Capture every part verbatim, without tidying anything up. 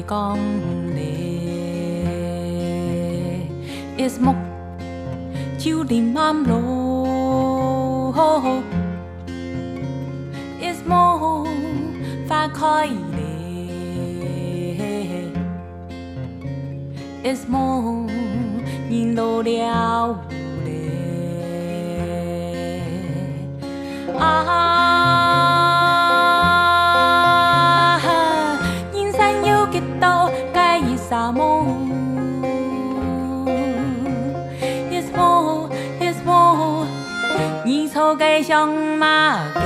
講咧，一目就臨暗咯，一目花開咧，一目人老了咧。 啊，人生有幾多个一儕目，一目，一目，你坐个想麼个？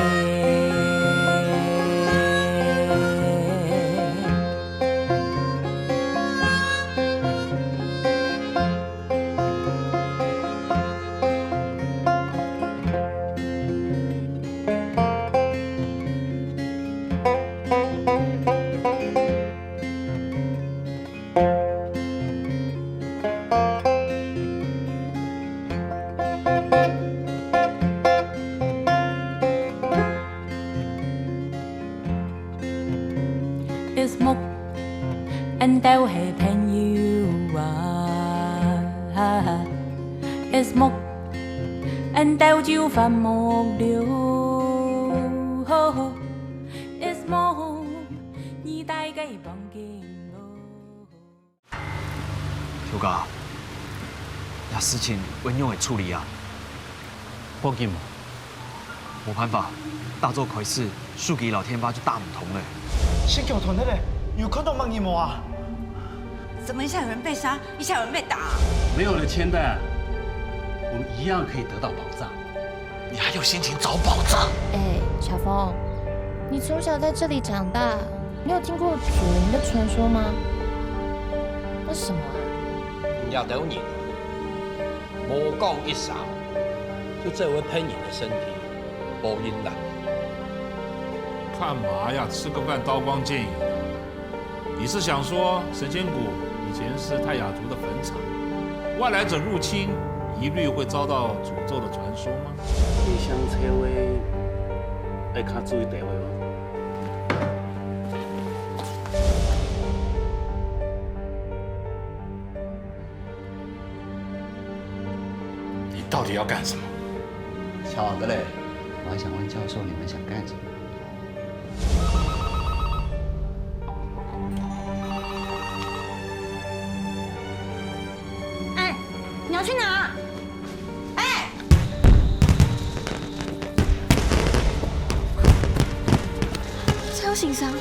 一目，俺兜係朋友啊，一目，俺兜就反目了，一目，你戴个望緊無？ 邱哥，這事情愛仰般處理啊？報警無？無辦法，打早開始，手機摎電話就打毋通了。先叫團體咧，有看到麼人無啊？怎麼一下有人被殺，一下有人被打？沒有了錢的，我們一樣可以得到保障。你還有心情找保障？哎，小峰，你從小在這裡長大，你有聽過祖靈的傳說嗎？那什麼啊？這兜人啊，無講一聲，就走去騙人个身體，報應啦！幹嘛呀？吃個飯刀光劍影的。你是想說神仙谷以前是泰雅族的墳場，外來者入侵一律會遭到詛咒的傳說嗎？你上車位愛較注意地位哦。你到底要幹什麼？巧的嘞，我還想問教授你們想幹什麼？哎，你要去哪？哎，邱先生，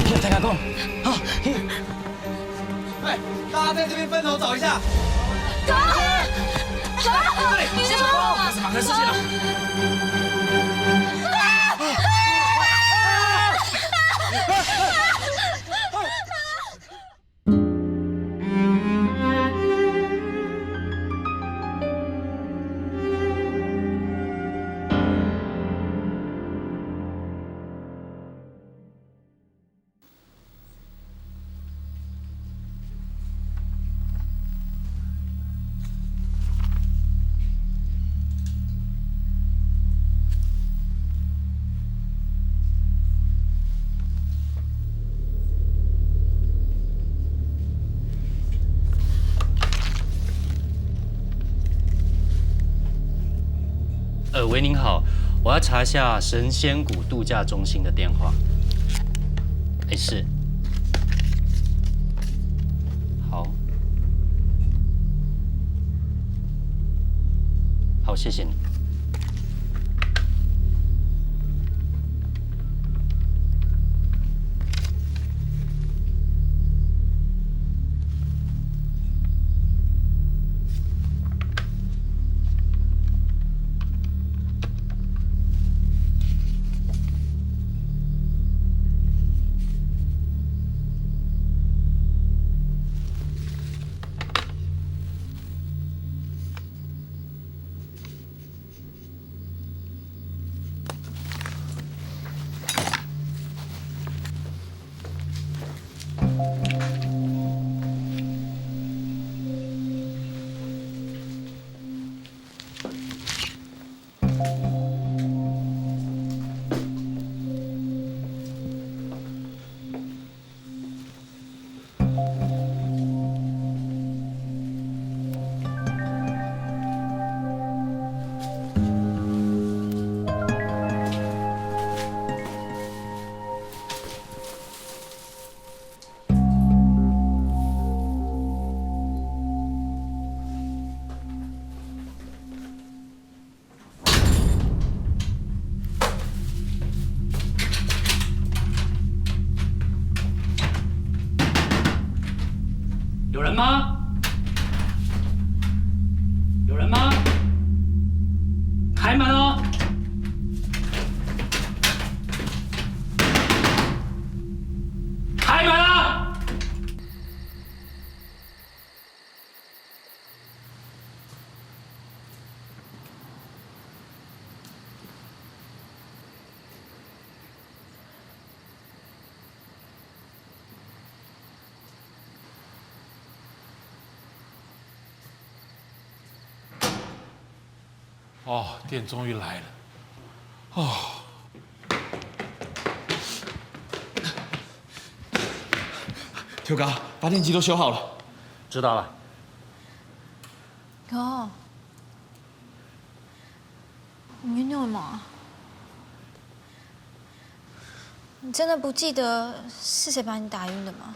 聽大家講，好，哎，大家在這邊分頭找一下。走，走，你怎麼？發生什麼事情了？呃，喂，您好，我要查一下神仙谷度假中心的电话。哎，是。好。好，谢谢你。有人吗？有人吗？开门哦！开门啊！哦，店终于来了。哦，头家，发电机都修好了。知道了。哥，你晕了吗？你真的不记得是谁把你打晕的吗？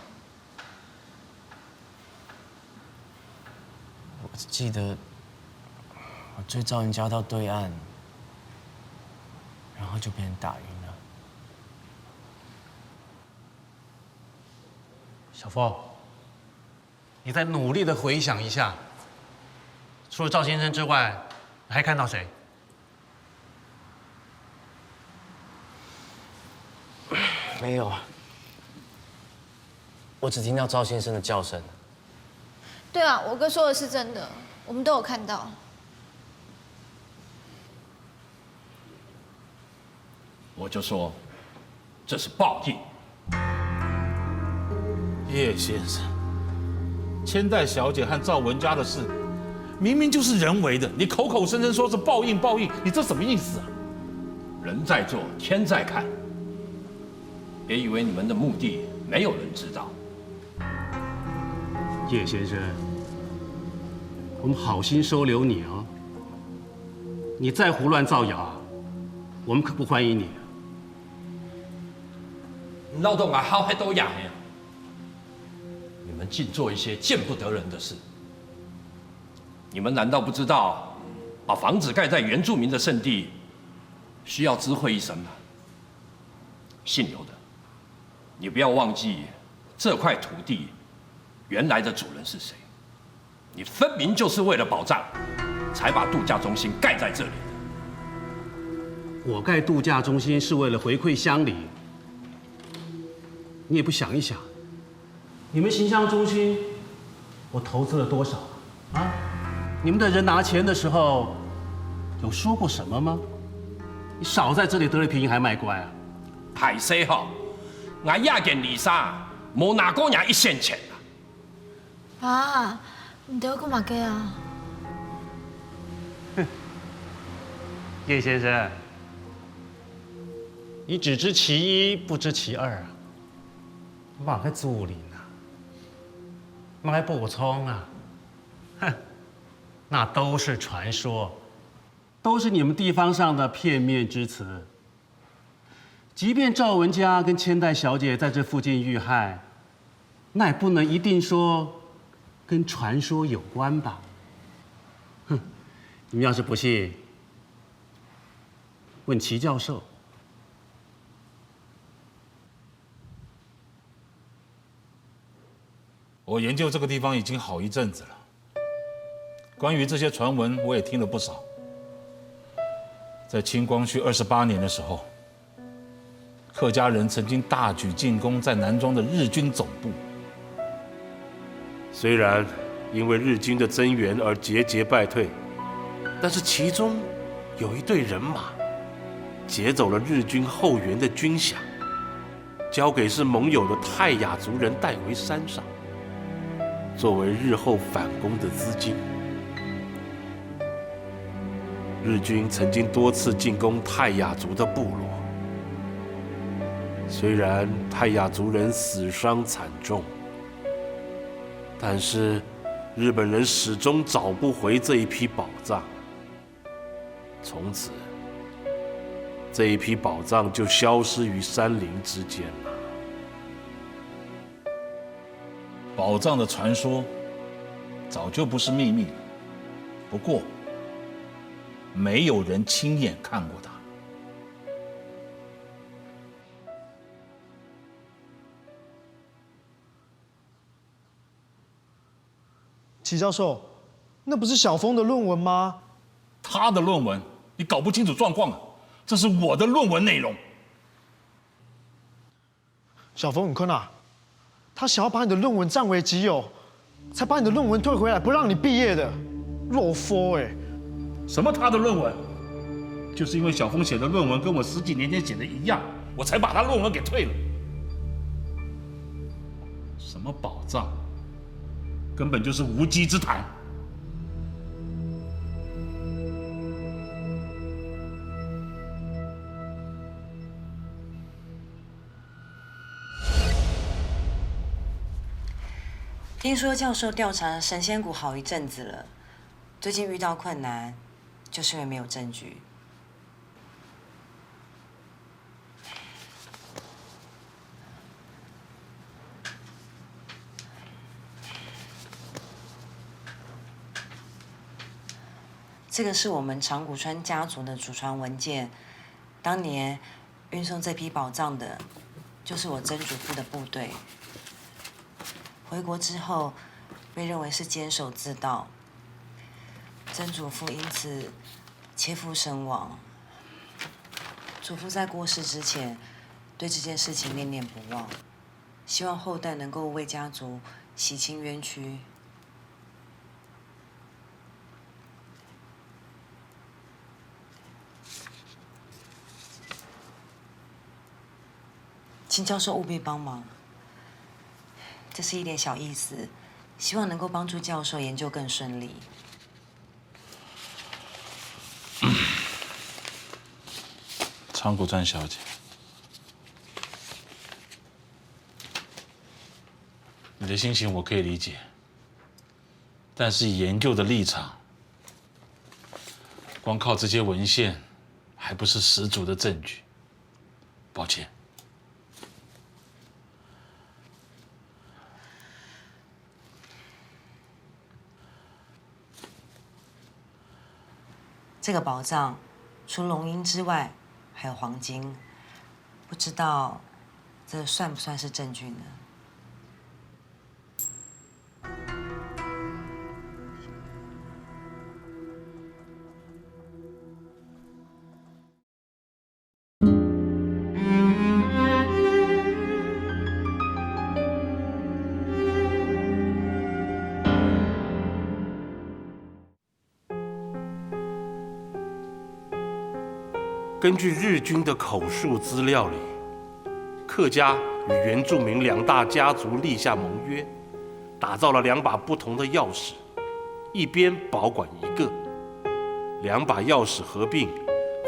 我只记得我追赵文佳到对岸，然后就被人打晕了。小凤，你再努力的回想一下，除了赵先生之外，你还看到谁？没有啊，我只听到赵先生的叫声。 对啊，我哥说的是真的，我们都有看到。我就说，这是报应。叶先生，千代小姐和赵文佳的事，明明就是人为的，你口口声声说是报应报应，你这什么意思啊？人在做，天在看，别以为你们的目的没有人知道。 叶先生，我们好心收留你哦，你再胡乱造谣，我们可不欢迎你。闹到俺好害都痒呀！你们尽做一些见不得人的事，你们难道不知道把房子盖在原住民的圣地，需要知会一声吗？姓刘的，你不要忘记这块土地原来的主人是谁。你分明就是为了保障，才把度假中心盖在这里的。我盖度假中心是为了回馈乡里，你也不想一想，你们行销中心，我投资了多少啊？啊？你们的人拿钱的时候，有说过什么吗？你少在这里得了便宜还卖乖啊！歹势吼，俺雅典丽莎无拿过人一仙钱啊！爸，你都要干嘛给啊？叶先生，你只知其一，不知其二啊！ 么个助理呢？么个补充啊？哼，那都是传说，都是你们地方上的片面之词。即便赵文佳跟千代小姐在这附近遇害，那也不能一定说跟传说有关吧？哼，你们要是不信，问齐教授。 我研究这个地方已经好一阵子了，关于这些传闻，我也听了不少。在清光绪二十八年的时候，客家人曾经大举进攻在南庄的日军总部。虽然因为日军的增援而节节败退，但是其中有一队人马劫走了日军后援的军饷， 交给是盟友的泰雅族人带回山上，作为日后反攻的资金。日军曾经多次进攻泰雅族的部落，虽然泰雅族人死伤惨重，但是日本人始终找不回这一批宝藏。 从此，这一批宝藏就消失于山林之间了。宝藏的传说早就不是秘密了，不过没有人亲眼看过它。齐教授，那不是小峰的论文吗？他的论文，你搞不清楚状况啊！这是我的论文内容。小峰，你看啊，他想要把你的论文占为己有，才把你的论文退回来，不让你毕业的，弱佛哎！什么他的论文？就是因为小峰写的论文跟我十几年前写的一样，我才把他论文给退了。什么宝藏，根本就是无稽之谈。听说教授调查神仙谷好一阵子了，最近遇到困难，就是因为没有证据。这个是我们长谷川家族的祖传文件，当年运送这批宝藏的，就是我曾祖父的部队。回国之后，被认为是监守自盗，曾祖父因此切腹身亡。祖父在过世之前，对这件事情念念不忘，希望后代能够为家族洗清冤屈。 请教授务必帮忙，这是一点小意思，希望能够帮助教授研究更顺利。长谷川小姐，你的心情我可以理解，但是以研究的立场，光靠这些文献还不是十足的证据。 抱歉。这个宝藏除龙印之外，还有黄金，不知道这算不算是证据呢？根据日军的口述资料里，客家与原住民两大家族立下盟约，打造了两把不同的钥匙，一边保管一个，两把钥匙合并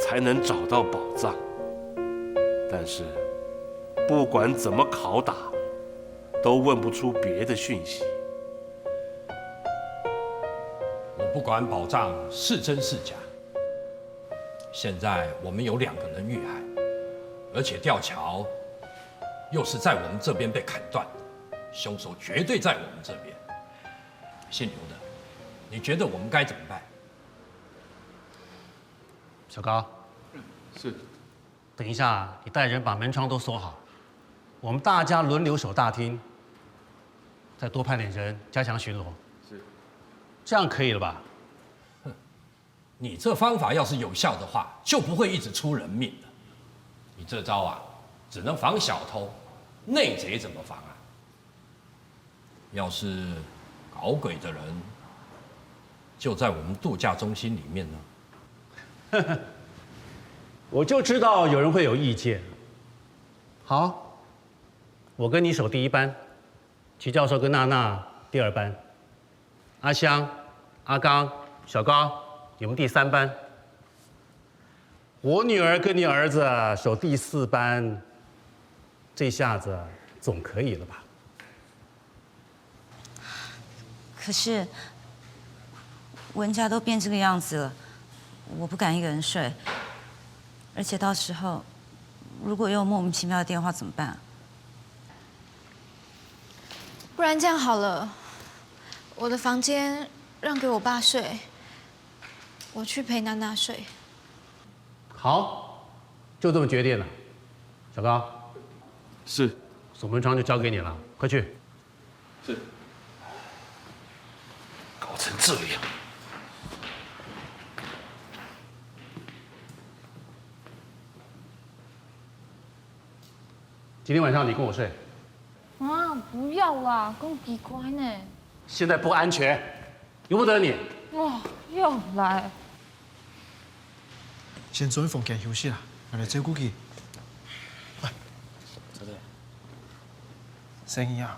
才能找到宝藏。但是，不管怎么拷打，都问不出别的讯息。我不管宝藏是真是假，现在我们有两个人遇害，而且吊桥又是在我们这边被砍断，凶手绝对在我们这边。姓刘的，你觉得我们该怎么办？小高，是，等一下，你带人把门窗都锁好，我们大家轮流守大厅，再多派点人加强巡逻，是，这样可以了吧？你这方法要是有效的话，就不会一直出人命了。你这招啊，只能防小偷，内贼怎么防啊？要是搞鬼的人就在我们度假中心里面呢？我就知道有人会有意见。好，我跟你守第一班，齐教授跟娜娜第二班，阿香、阿刚、小高，你们第三班。我女儿跟你儿子守第四班，这下子总可以了吧？可是，文家都变这个样子了，我不敢一个人睡，而且到时候如果又有莫名其妙的电话怎么办？不然这样好了，我的房间让给我爸睡，我去陪娜娜睡。好，就这么决定了。小高，是，守门窗就交给你了，快去。是。陈志伟啊！今天晚上你跟我睡。啊，不要啦，更奇怪呢。现在不安全，由不得你。哇，又来。先转房间休息啦，𠊎来照顾佢。来，坐坐。生意啊。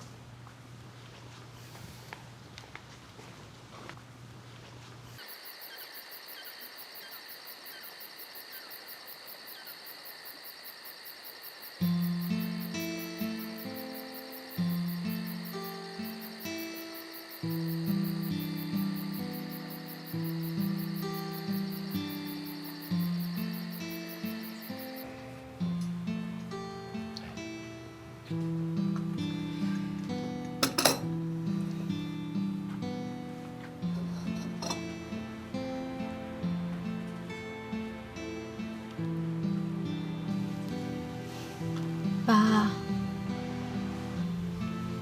爸，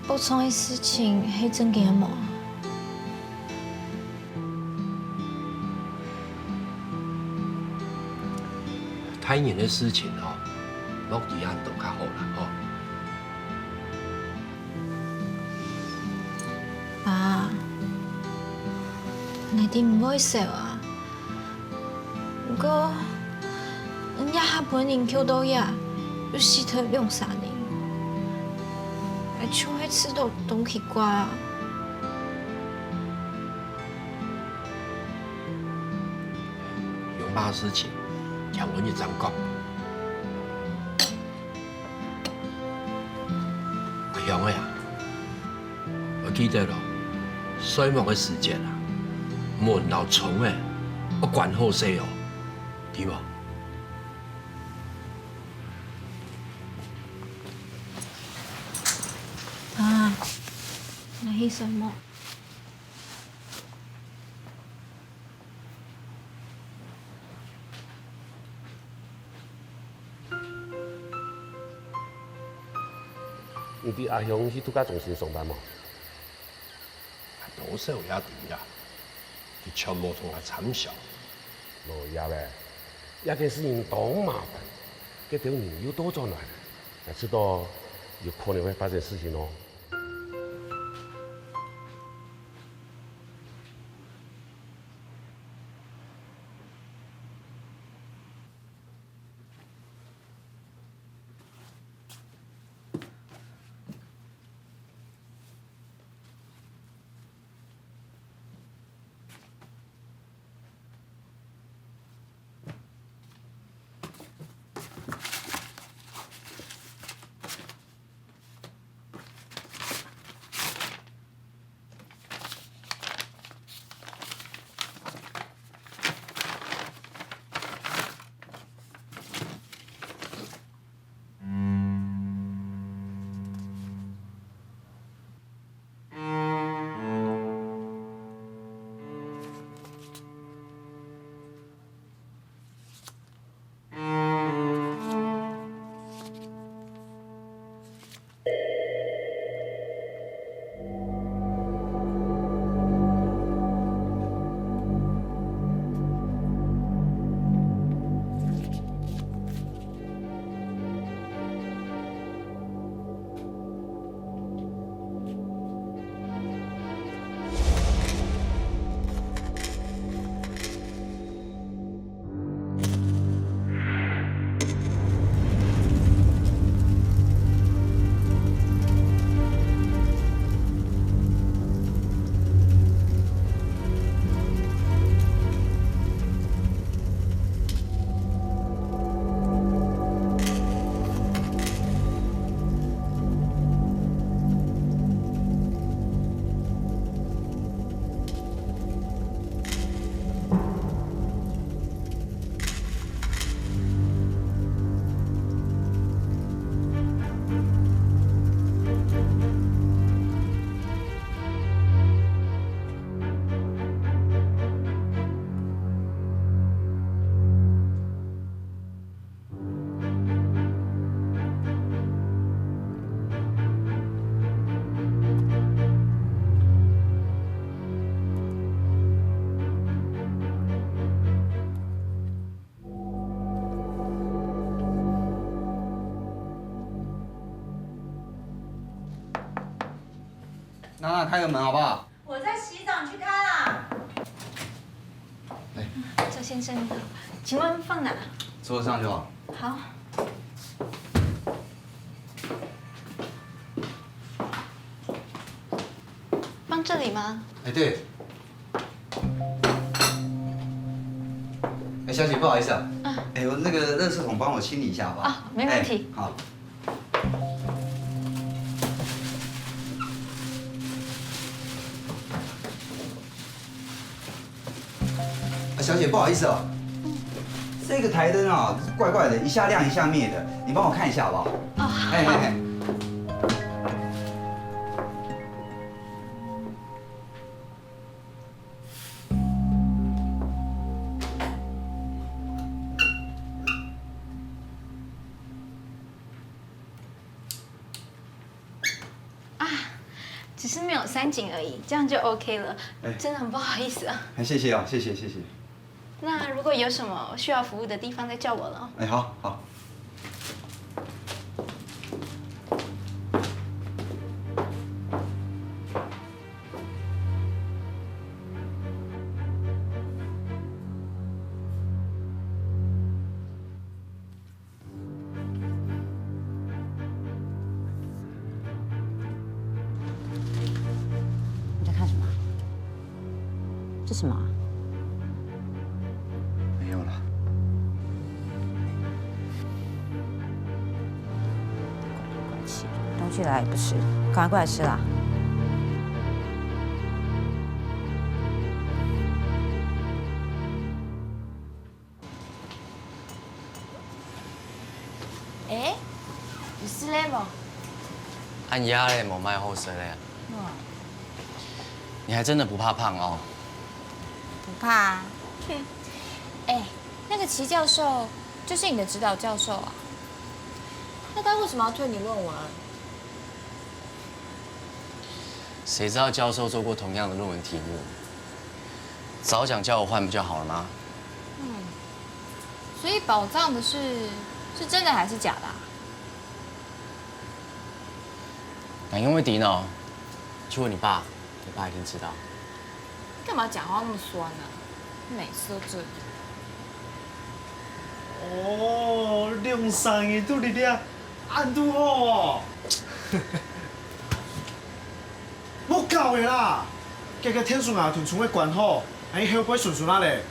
屋項个事情係正經無？大人个事情吼，莫提恁多較好啦吼。 爸，𠊎知你毋會愁啊。毋過，你這下分人救到這，又死忒兩儕人，𠊎就係試著當奇怪啊。有麼个事情，聽𠊎一張講。 阿香仔啊，愛記得哦，睡目个時節啊，門摎窗仔愛關好勢哦，知無？啊，𠊎去睡目。 你知阿香去度假中心上班無？多少也知啊，佢全無同𠊎參詳。老爺咧，這件事情當麻煩，該兜人又倒轉來，𠊎知道有可能會發生事情哦。娜娜，开个门好不好？我在洗澡，你去开啦。哎，赵先生你好，请问放哪？桌子上就好。好。放这里吗？哎，对。哎，小姐，不好意思啊。嗯。哎，我那个垃圾桶帮我清理一下好不好？啊，没问题。哎，好。 啊，小姐，不好意思哦，这个台灯啊，怪怪的，一下亮一下灭的，你帮我看一下好不好？哦，好。哎，哎，哎。啊，只是没有塞紧而已，这样就OK了。哎。真的很不好意思啊。哎，谢谢哦，谢谢，谢谢。那如果有什么需要服务的地方，再叫我了哦。哎，好，好。你在看什么？这什么啊？没有了。东西来也不吃，赶快过来吃啦！ 欸，有食咧無？恁夜咧，無麼个好食咧啊？哇。你還真的不怕胖哦？不怕啊。哼。欸，那個齊教授就是你的指導教授啊？那他為什麼要退你論文？誰知道教授做過同樣的論文題目？早講叫我換不就好了嗎？嗯。 所以寶藏的事是真的還是假的啊？𠊎仰會知呢？去問你爸，你爸一定知道。幹嘛講話那麼酸啊？每次都這樣。哦，兩儕人都佇這，恁堵好哦。莫搞个啦！該个天叔啊，同蟲仔關好，恁樣後背順順啊咧。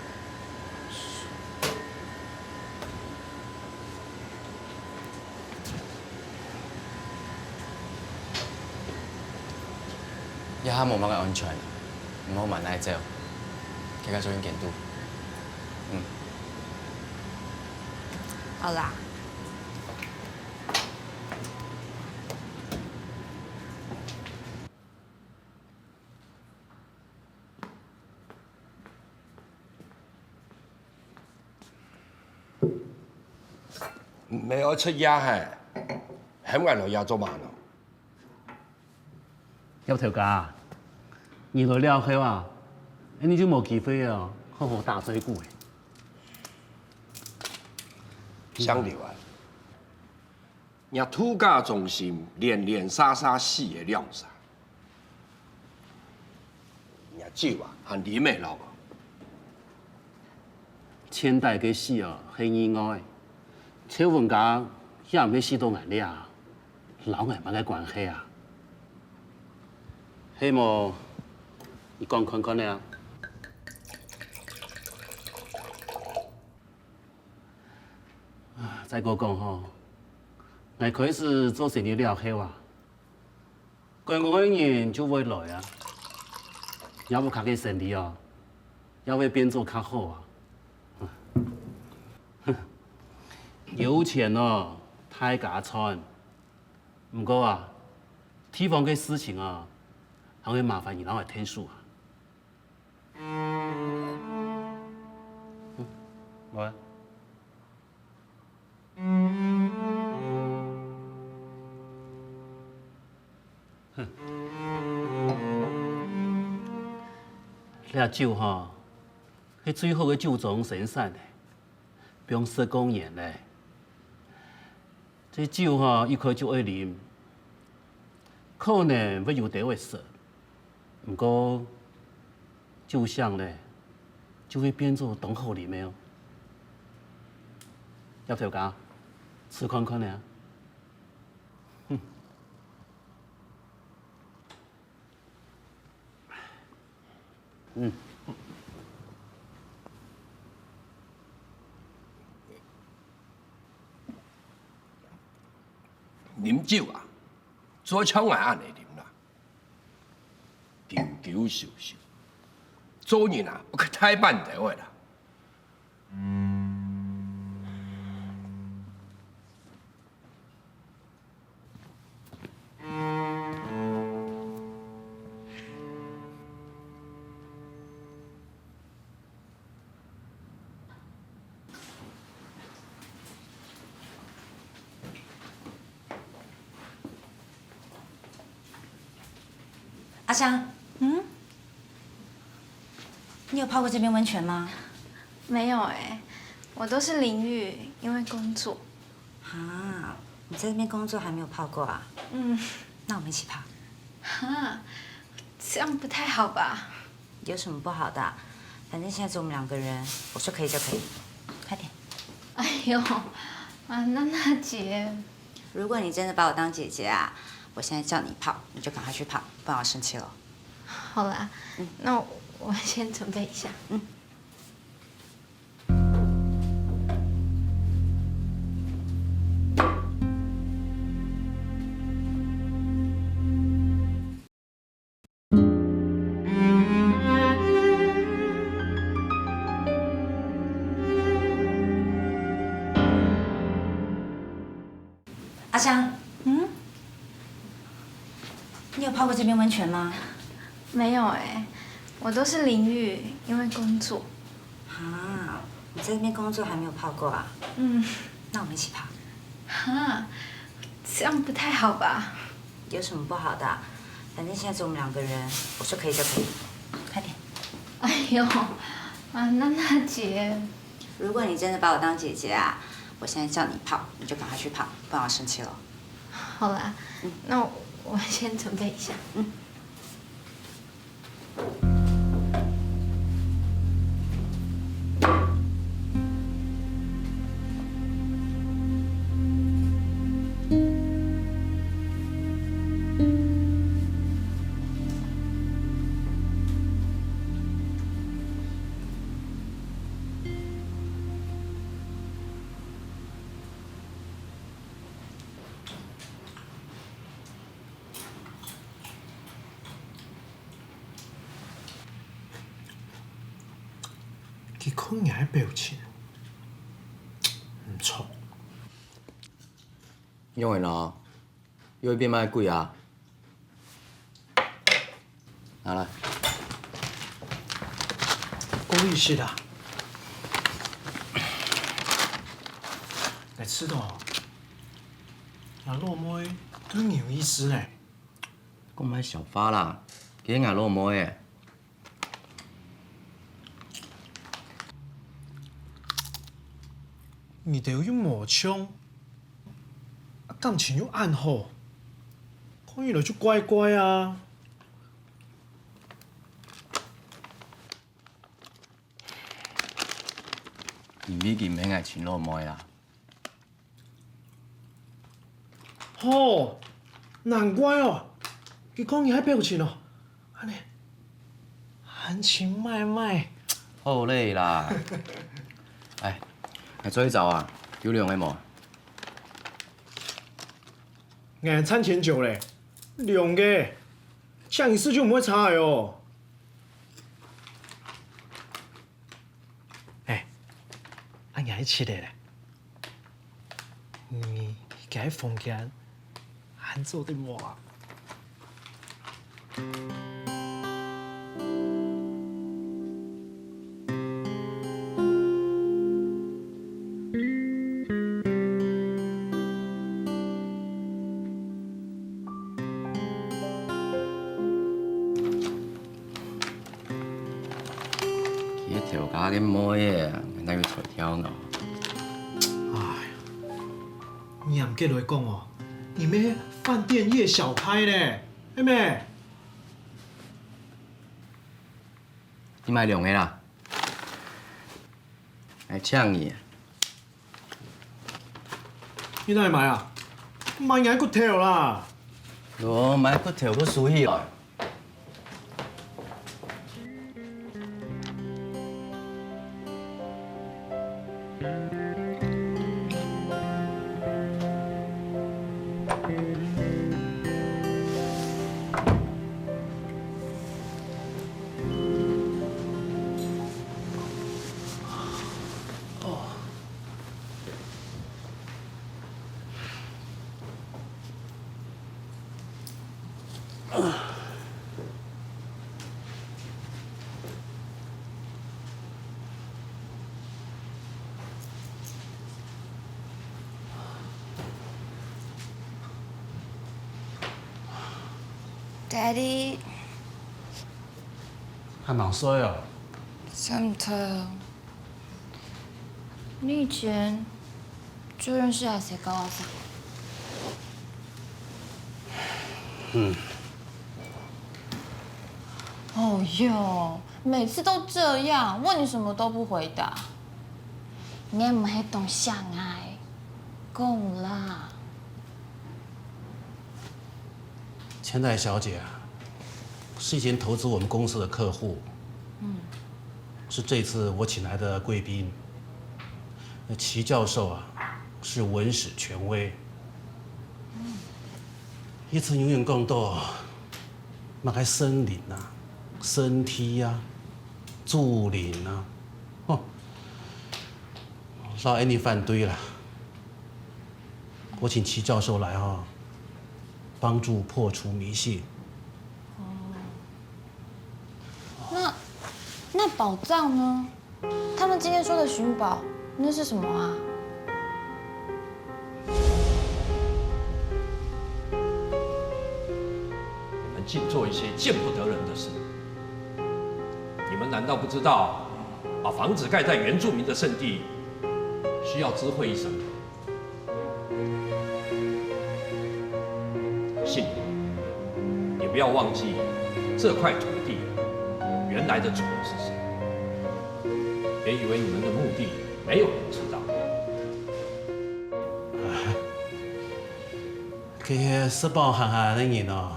這下無麼个安全，毋好慢來走，這个就緊堵。嗯。好啦。 毋係愛出夜嘿，喊𠊎來這做麼个呢？葉頭家，你來了後啊，𠊎等就無機會啊，好好打嘴鼓欸。姓劉啊，若度假中心連連續續死个兩儕， 若酒啊，還啉會落無？前代个死哦，係意外。秋文家也毋係死到𠊎這，摎𠊎麼个關係啊？係無？你講看看咧啊！啊，再過講吼，𠊎開始做生理了後啊， 觀光个人就會來啊，若屋下个生理哦，也會變做較好啊。有錢哦，大家賺。毋過啊，地方个事情啊，還會麻煩你摎𠊎𢯭手啊。嗯，來。 這酒吼，係最好个酒莊生產个，放十過年咧。這酒吼，一開就愛啉，可能會有兜會澀，毋過，酒醒咧，就會變做當好啉个哦。葉頭家，試看看啊。哼。嗯。啉酒啊， 做像𠊎恁樣啉啦，敬敬小小，做人啊，愛較大板頭个啦。阿香，嗯？你有泡过这边温泉吗？没有欸，我都是淋浴，因为工作。啊，你在这边工作还没有泡过啊？嗯。那我们一起泡。哈，这样不太好吧？有什么不好的啊？反正现在只有我们两个人，我说可以就可以。快点。哎呦，啊，娜娜姐。如果你真的把我当姐姐啊，我现在叫你泡，你就赶快去泡，不然我生气了。好啦，嗯。那我先准备一下。嗯。 阿香，嗯？你有泡过这边温泉吗？没有欸，我都是淋浴，因为工作。啊，你在那边工作还没有泡过啊？嗯。那我们一起泡。哈，这样不太好吧？有什么不好的啊？反正现在只有我们两个人，我说可以就可以。快点。哎呦，啊，娜娜姐。 如果你真的把我当姐姐啊，我现在叫你泡，你就赶快去泡，不然我生气了。好啦，嗯。那我先准备一下。嗯。 佢看𠊎个表情，毋著。仰仔呢？ 又變賣貴啊？拿來。講利息啊？𠊎知道，𠊎老妹對你有意思呢。講麼个笑話啦，佢係𠊎老妹仔。 你兜又無像，感情又恁好，看起來就怪怪啊。因為佢毋係𠊎親老妹啊。 吼，難怪哦，佢看你个表情哦，恁仔，含情脈脈。好咧啦。哎，𠊎做一招啊，有用个無？𠊎賺錢久咧，用个，這樣一試就毋會差个哦。 哎，恁仔一試咧，你該房間還做得無啊？ 佢係頭家个妹仔，哪有才調呢？哎，嚴格來講哦，你乜係飯店業小開呢，係無？你買兩个啦。來請你啊。你哪會買啊？買𠊎个骨頭啦！哦，買骨頭都輸去了。 Daddy，還吂睡哦？真的。你以前就認識阿細哥啊？嗯。哦喲，每次都這樣，問你什麼都不回答。你也毋係當想愛，講啦。 千代小姐啊，是以前投資我們公司的客戶，嗯。是這次我請來的貴賓。那齊教授啊，是文史權威。嗯。佢曾永遠講到，麼个森林啊、森體啊、竹林啊，吼，老恁呢反對啦。 我請齊教授來哦，幫助破除迷信。哦，那，那寶藏呢？他們今天說的尋寶，那是什麼啊？你們盡做一些見不得人的事。你們難道不知道，把房子蓋在原住民的聖地，需要知會一聲？ 信徒，也不要忘記這塊土地原來的主人是誰。別以為你們的目的沒有人知道。該食飽閒閒个人哦，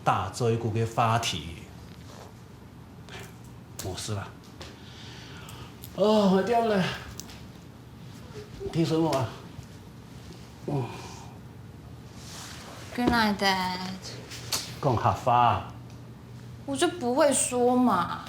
打嘴鼓个話題。 無事啦。哦，𠊎忝咧。聽什麼啊？嗯。Good night, Dad。講客話。我就不會說嘛。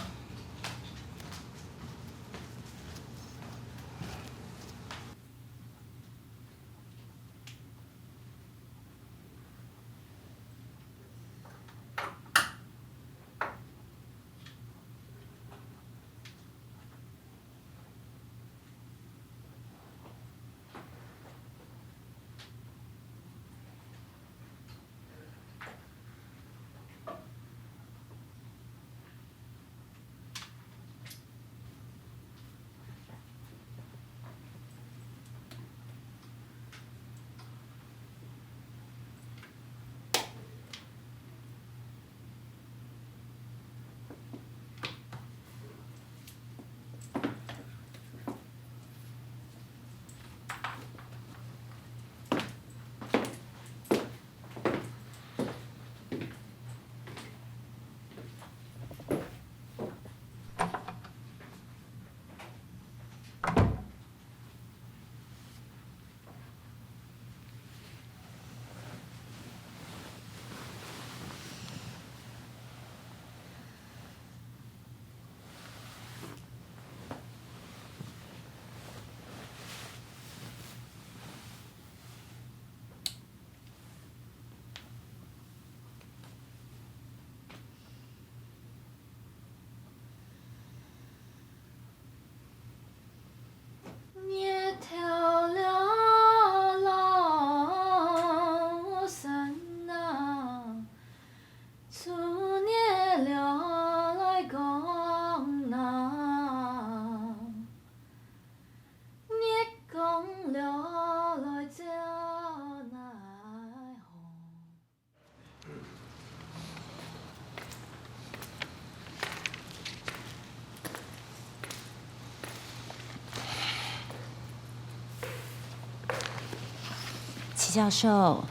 教授，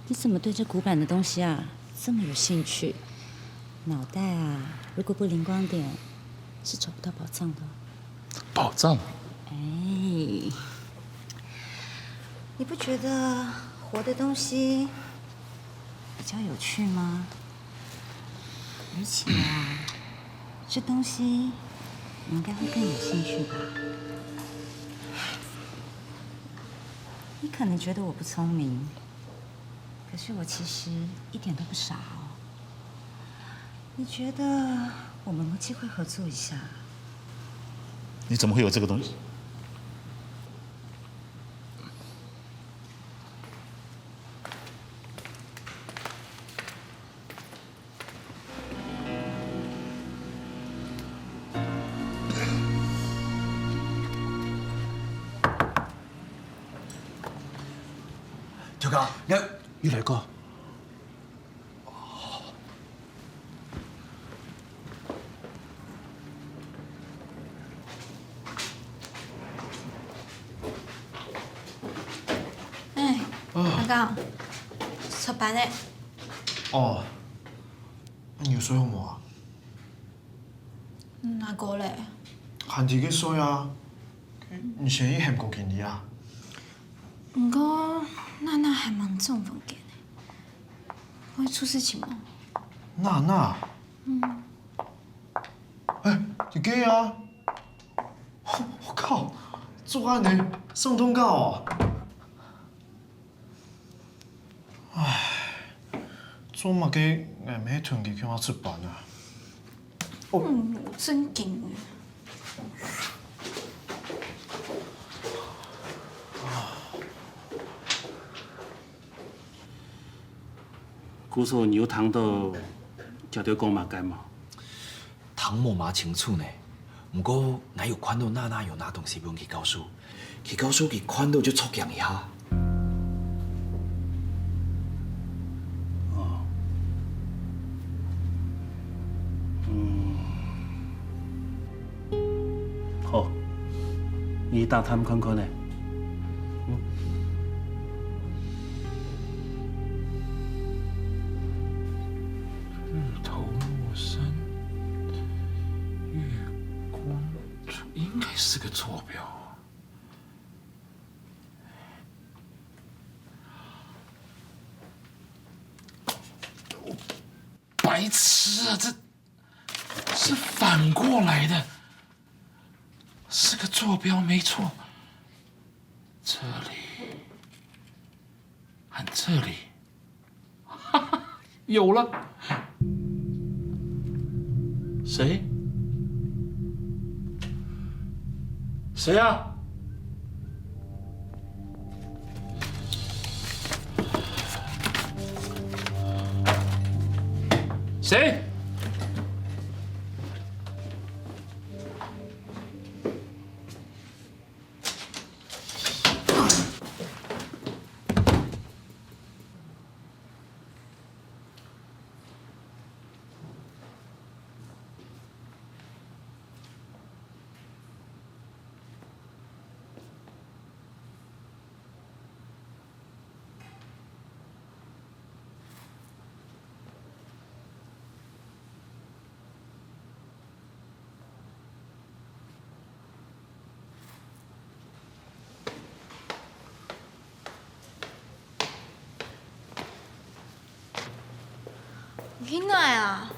你怎么对这古板的东西啊这么有兴趣？脑袋啊，如果不灵光点，是找不到宝藏的。宝藏？哎，你不觉得活的东西比较有趣吗？而且啊，这东西你应该会更有兴趣吧？你可能觉得我不聪明，可是我其实一点都不傻哦。你觉得我们有没有机会合作一下？你怎么会有这个东西？头家，你，你来过。 哎，啊。阿刚，出班咧。哦，你有睡好無啊？嗯，阿哥咧？還在該睡啊？你先去喊高經理啊？毋過，娜娜還吂轉房間呢，會出事情無？娜娜？嗯。 哎，你个啊！我靠，做恁呢，上通告哦！唉，做麼个𠊎毋係同佢共下出班啊？哦。嗯，正經个。 故所你有聽到佢兜講麼个無？聽無麼清楚呢，毋過𠊎有看到娜娜有拿東西分佢教授，佢教授佢看到就著驚一下。哦。嗯。 好，你打探看看呢。嗯。日頭落山，月光，這應該是個坐標啊。 白痴啊，這是反過來的，是個坐標沒錯。這裡和這裡，哈哈，有了。誰？誰啊？ 誰？ 你去哪啊？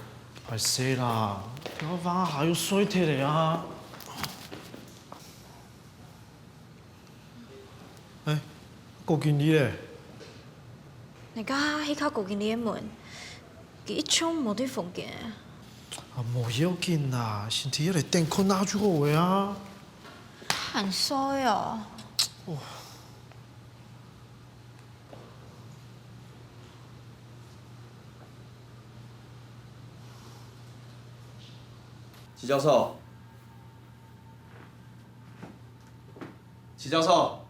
壞勢啦，頭下還有睡忒个啊！ 哎，高經理咧？𠊎這下去敲高經理个門，佢一向無在房間。啊，無要緊啦，身體愛來等看下就好个啊。還睡哦。哦。徐教授， 徐教授。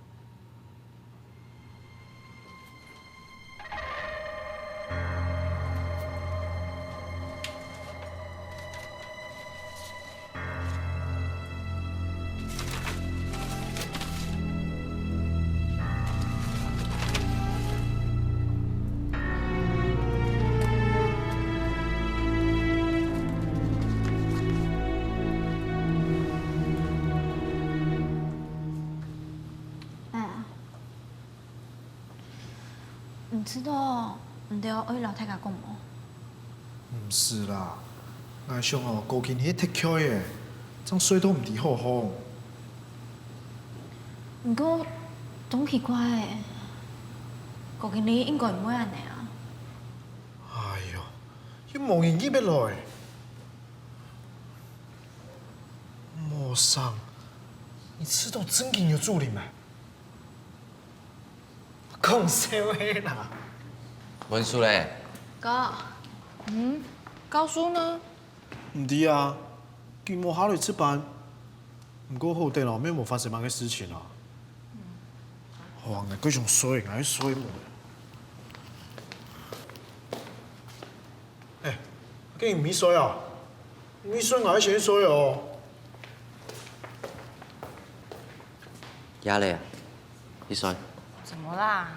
知道，你兜愛摎大家講無？毋使啦，𠊎想哦，高經理忒𤸁个，正睡到毋知好好。毋過，當奇怪个，高經理應該毋會恁呢啊。哎喲，又無人入得來。莫生，你知道正經有主人無？ 講笑个啦。文書咧？哥。嗯，高書呢？毋知啊，佢無下來值班。毋過好得哦，乜無發生麼个事情啊。好啊，𠊎還想睡，𠊎愛睡無。哎，今日毋睡啊？毋睡，𠊎愛先睡哦。 夜了啊，你睡。怎麼啦？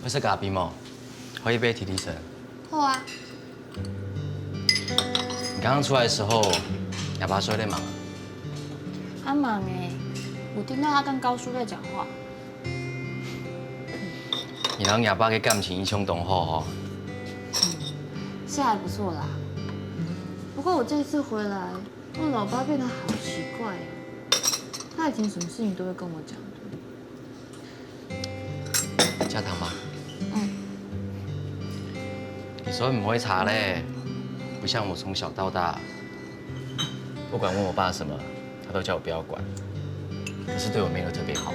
愛食咖啡無？喝一杯提提神。好啊。你剛剛出來的時候，你阿爸睡得嗎？他忙欸，我聽到他跟高叔在講話。你摎你阿爸个感情一向當好吼。嗯，是還不錯啦。不過我這次回來，我老爸變得好奇怪哦。他以前什麼事情都會跟我講的。 加糖吧。嗯。你睡毋會差咧，不像我從小到大，不管問我爸什麼，他都叫我不要管。可是對我妹都特別好。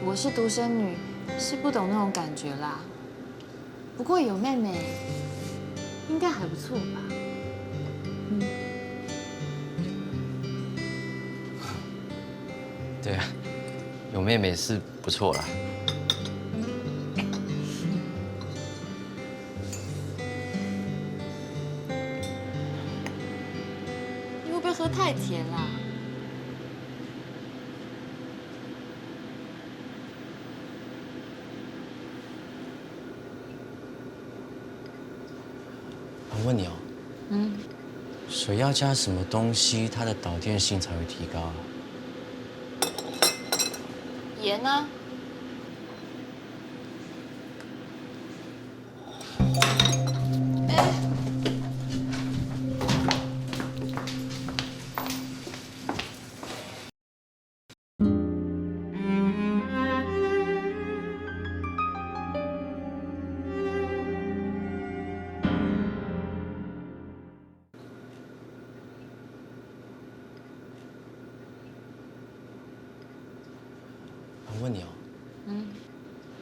我是獨生女，是不懂那種感覺啦。 不過有妹妹，應該還不錯吧？嗯。對啊，有妹妹是不錯啦。你會不會喝太甜啦？ 我問你哦，嗯。水要加什麼東西，它的導電性才會提高啊？鹽啊。哎。 我問你哦，嗯。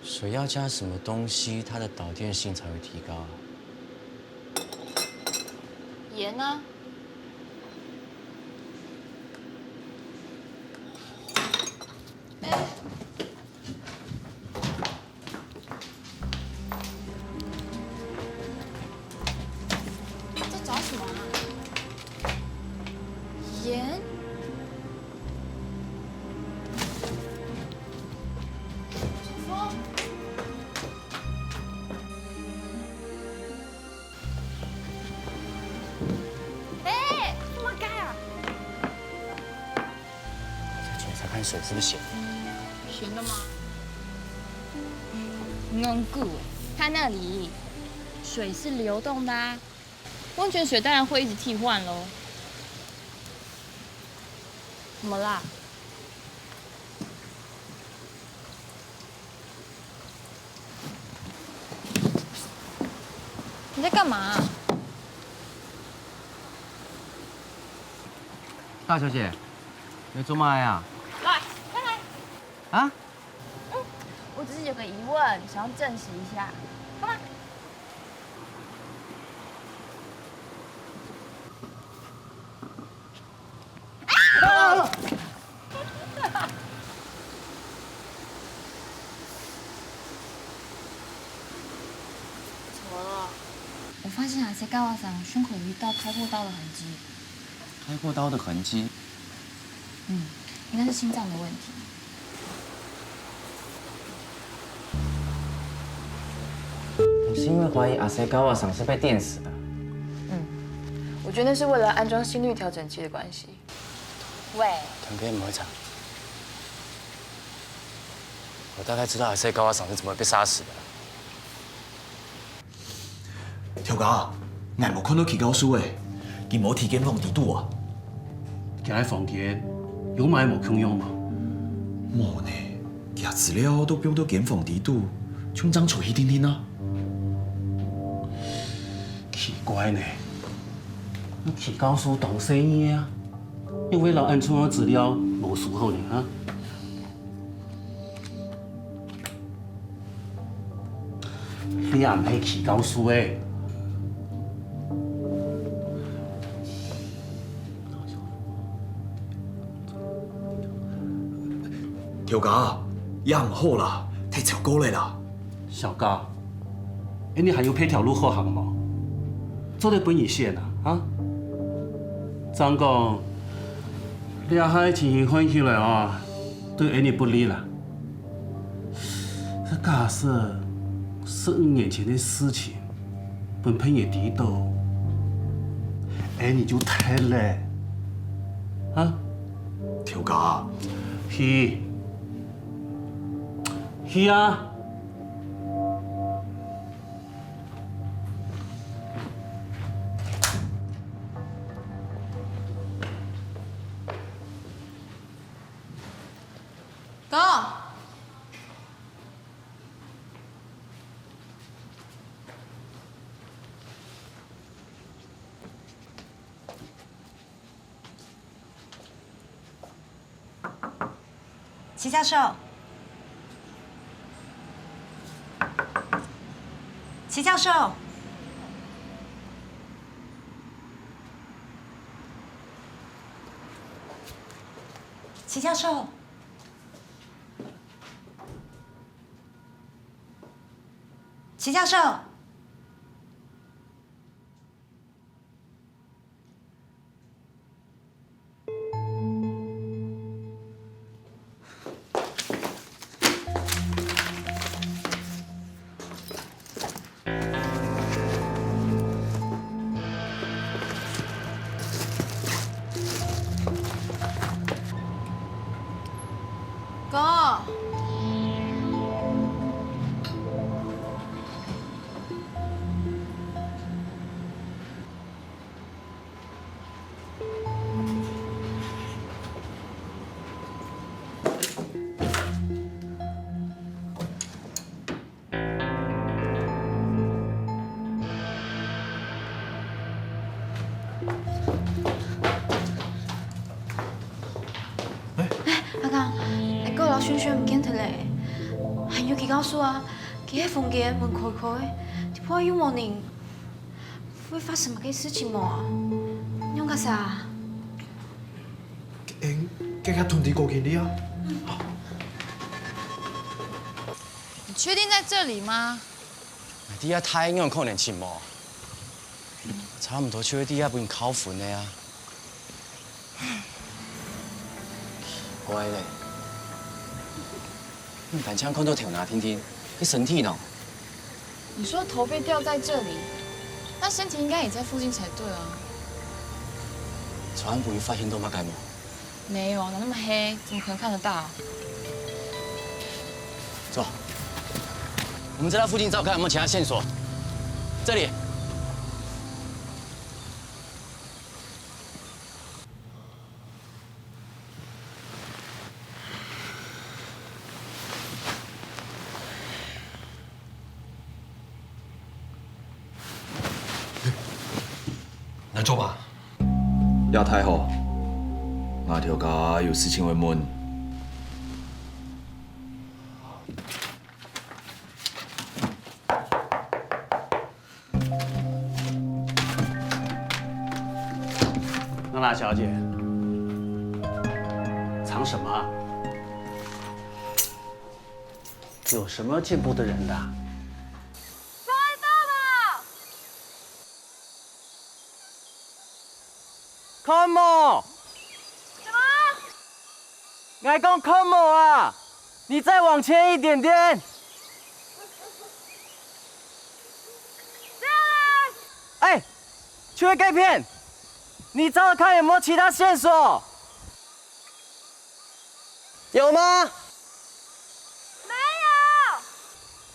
水要加什麼東西，它的導電性才會提高啊？鹽啊。哎。 在找什麼啊？鹽？小峰。哎，怎麼改啊？ 再檢查看水是不是鹹的。鹹的嗎？嗯，很古欸，它那裡水是流動的啊，溫泉水當然會一直替換咯。怎麼啦？ 你在幹嘛啊？大小姐，你在做麼个啊？來，看來。啊？嗯，我只是有個疑問，想要證實一下。幹嘛？ 怎麼了？我發現啊，在高瓦上胸口有一道開過刀的痕跡。開過刀的痕跡？嗯，应该是心脏的问题。你是因为怀疑阿西高阿桑是被电死的？嗯，我觉得那是为了安装心率调整器的关系。喂，藤边某一场，我大概知道阿西高阿桑是怎么被杀死的。 頭家，𠊎無看到徐教授誒，佢無佇間房裡肚啊？佢个房間有麼个無共樣無？無呢，佢个資料都放到間房裡肚，就正出去定定啊。奇怪呢，徐教授當細義啊，又會摎恁重要資料無收好呢啊？ 你也毋係徐教授誒。頭家，也毋好啦，忒超過了啦。小高，誒，你還有別條路好行無？做得分你選啊，啊？正講，這下情形看起來啊，對𠊎你不利啦。 假使十五年前个事情分別人知著，誒，你就忒了，啊？頭家，去，去啊！ 哥，齐教授，齐教授，齐教授。 齐教授。哥。 阿剛，𠊎哥摎軒軒毋見忒了，還有徐教授啊，佢个房間門開開，底背又無人，會發生麼个事情無啊？仰結煞？𠊎，𠊎个同事過去哩啊。你確定在這裡嗎？ 𠊎知啊，大人可能尋無，差毋多就會知啊，分人敲昏了啊。奇怪咧，你單淨看到頭那定定，佢身體呢？你說頭被吊在這裡，那身體應該也在附近才對啊。傳播有發現到麼个無？ 沒有，哪那麼黑，怎麼可能看得到？走，我們再到附近找看有沒有其他線索。這裡。 來坐吧。也太好，𠊎頭家有事情會問。娜娜小姐，藏什麼啊？有什麼见不得人的啊？ 看嘛！什麼？還講看無啊？你再往前一點點。哎，就係該片，你找找看有沒有其他線索？有嗎？沒有。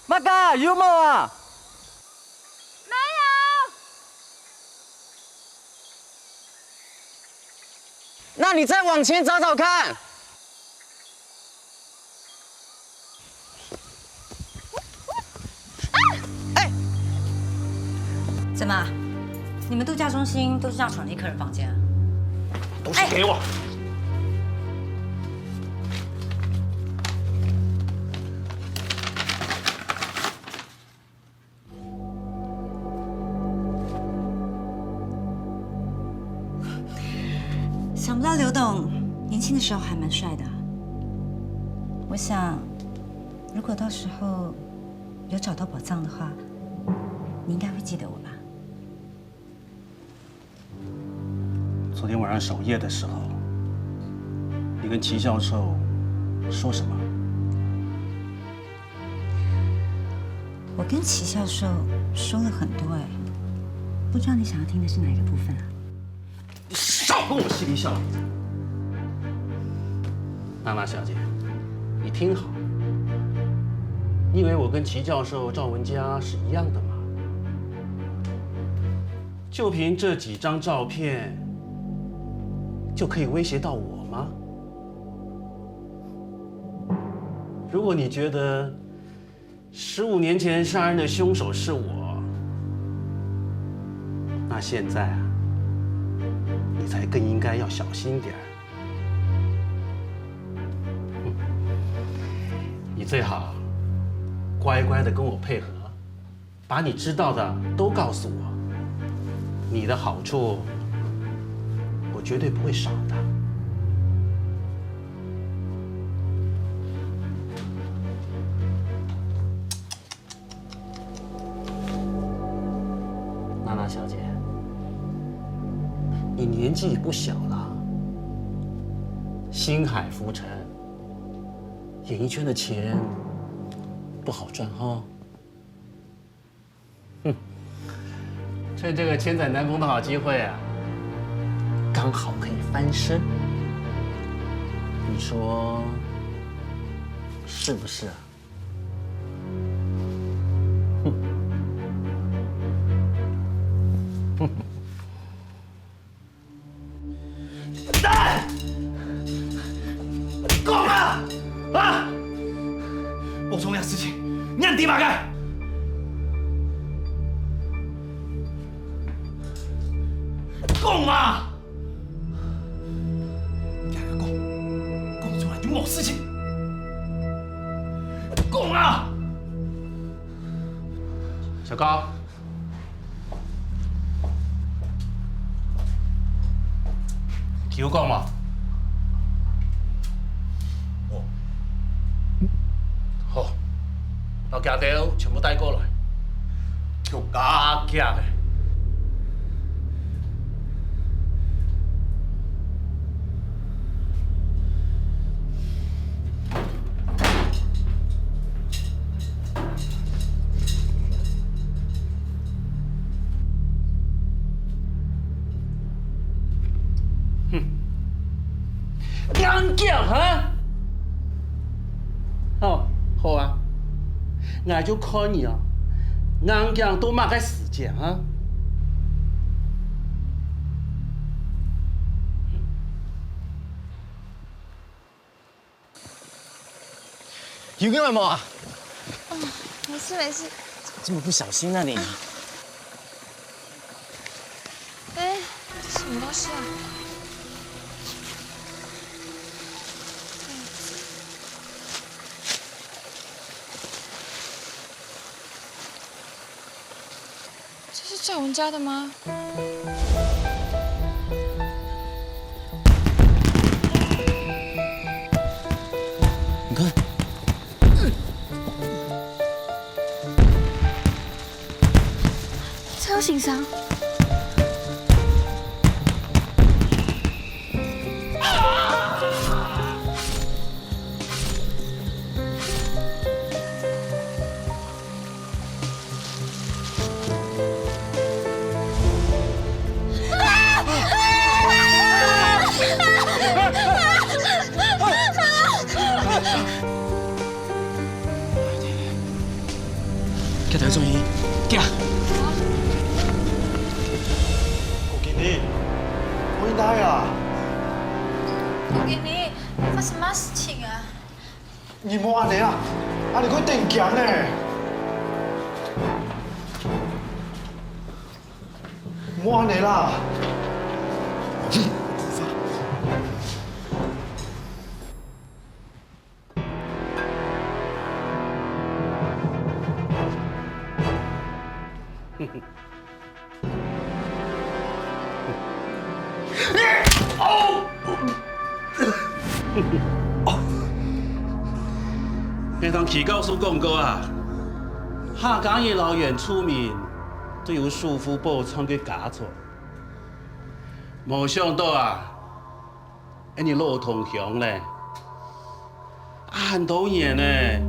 麼个？有無啊？沒有。 那你再往前找找看。哎，怎么？你们度假中心都是这样闯进客人房间啊？东西给我！ 想不到刘董年轻的时候还蛮帅的啊。我想，如果到时候有找到宝藏的话，你应该会记得我吧？ 昨天晚上守夜的时候，你跟齐教授说什么？我跟齐教授说了很多哎，不知道你想要听的是哪一个部分啊？你少跟我嬉皮笑脸！娜娜小姐，你听好，你以为我跟齐教授、赵文佳是一样的吗？ 就凭这几张照片，就可以威胁到我吗？如果你觉得十五年前杀人的凶手是我，那现在啊，你才更应该要小心点儿。你最好乖乖的跟我配合， 把你知道的都告诉我，你的好处我绝对不会少的。娜娜小姐，你年纪不小了，星海浮沉，演艺圈的钱不好赚哈。 哼，趁这个千载难逢的好机会啊，刚好可以翻身，你说是不是啊？哼。 讲啊！啊！無重要事情，你還知麼个？講嘛！你還講，講出來就無事情。講啊！小高， 佢有講無？無。好，摎佢兜全部帶過來。共下。加強个。 哼，硬頸哈！哦，好啊，𠊎就看你哦，硬頸到麼个時節啊？ 有用無啊？哦，沒事沒事。怎麼這麼不小心啊你？哎，這什麼東西啊？這是趙文佳的嗎？你看，車型上。叫台中医，叫！高經理，我應該啊！高經理，發生麼事情啊？你莫恁樣啊！恁樣會當驚呢！莫恁樣啦！𠊎同徐教授講過啊，客家人摎原住民都有守護保障个家族。無想到啊， 恁樣老同鄉咧，恁多年咧，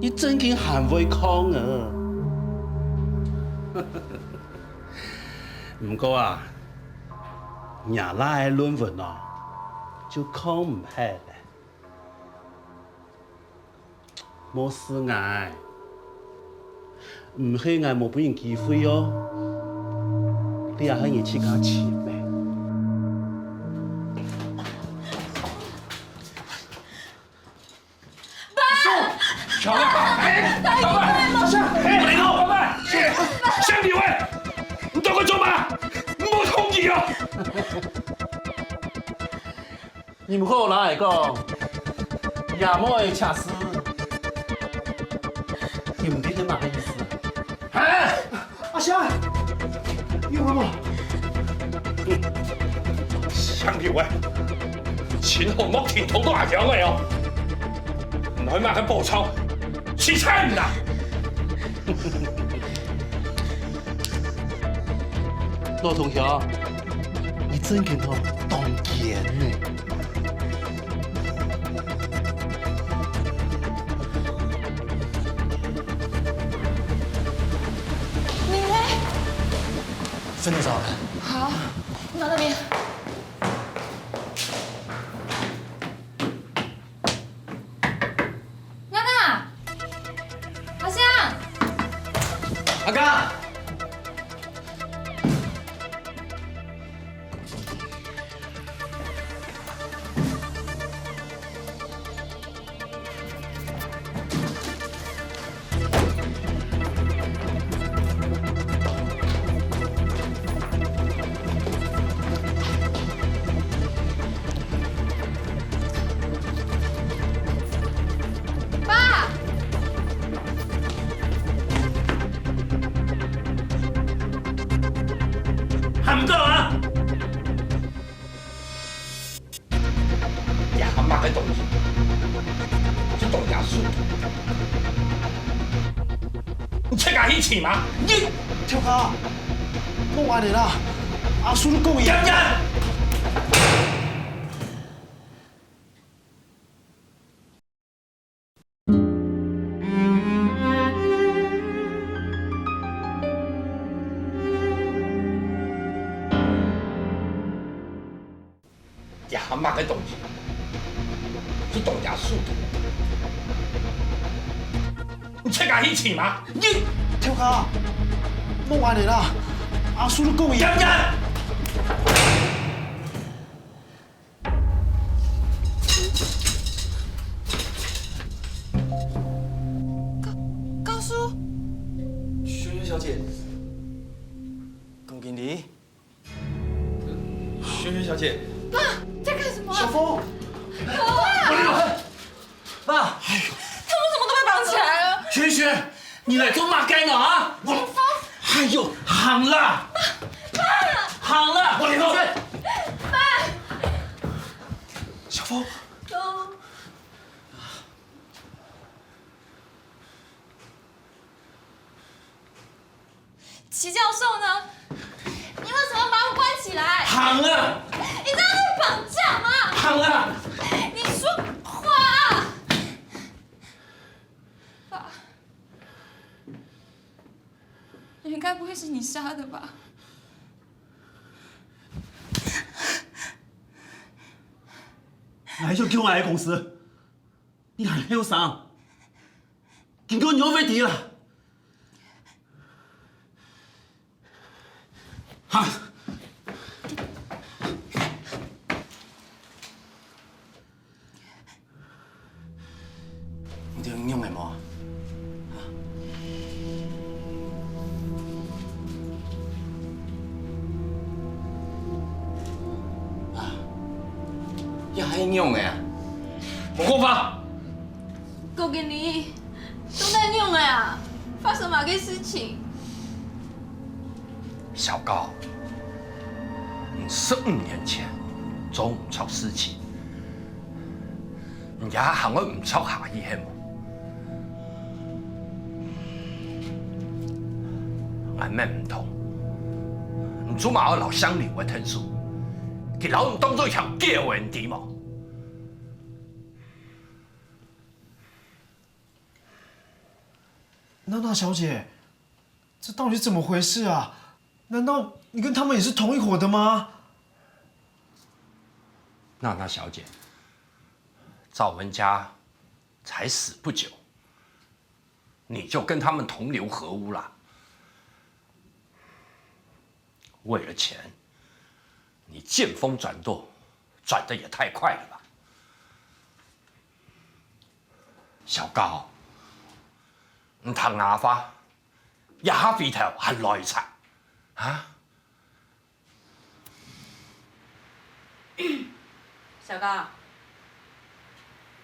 你正經還會抗啊！毋過啊，若倈仔論文哦，就抗毋核咧。莫㓾𠊎，毋係𠊎無分你機會哦，這係你自家尋个。爸！小亮，哎，爸爸，哎，爸爸，香棗，哎，你到底做麼个？莫動佢哦！ 你毋好摎𠊎講，若妹仔赤屎，你毋知這麼个意思啊？哈？阿香，你有看無？香棗啊，盡好莫停動到阿香仔哦！你愛麼个報仇？死慘啦！ 老同學，你正經吼當奸呢！你呢？分你找人。好，你到那邊。 娜娜，阿香，阿哥。 爸！還毋夠啊！ 這麼个東西，就當阿叔。你自家去尋啊！你，頭家，莫恁樣啦，阿叔都講佢。這麼个東西，就當阿叔。你自家去尋啊！你，頭家，莫恁樣啦，阿叔都講佢。教，教授？萱萱小姐，高經理。萱萱小姐。爸，在幹什麼？小峰。爸！爸！他們怎麼都被綁起來了？萱萱，你來做麼个呢啊？小峰。哎喲，行啦！爸！行啦！爸！小峰。 徐教授呢？你為什麼要把我關起來？行了！你真的被綁架嗎？行了！你說話啊！爸，人該不會是你殺的吧？ 𠊎就救𠊎个公司，你還後生，經過你就會知啦。有恁樣个無？啊？啊？也還恁樣个啊？無講話！郭經理，到底恁樣个啊？發生麼个事情？ 小高，你十五年前做毋著事情，你這下還會毋著下去係無？𠊎問毋通，你做麼个摎姓劉个𢯭手，佢摎你當做一條狗仔，你知無？娜娜小姐， 這到底是怎麼回事啊？難道你跟他們也是同一夥的嗎？娜娜小姐，趙文佳才死不久，你就跟他們同流合污啦？為了錢，你見風轉舵，轉得也太快了吧！小高，你聽𠊎話， 這下回頭還來得及，啊？小高，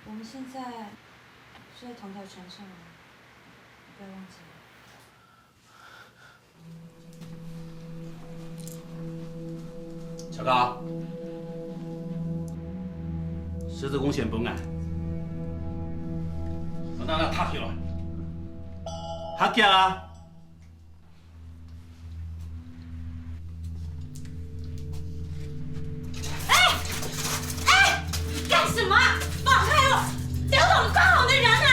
我們現在睡在同條船上啊，你不要忘記了。 小高，十字弓弦分𠊎，𠊎拿來搭起來，較遽啊！哎，哎，幹什麼啊？放開我！不要動我剛好的人啊！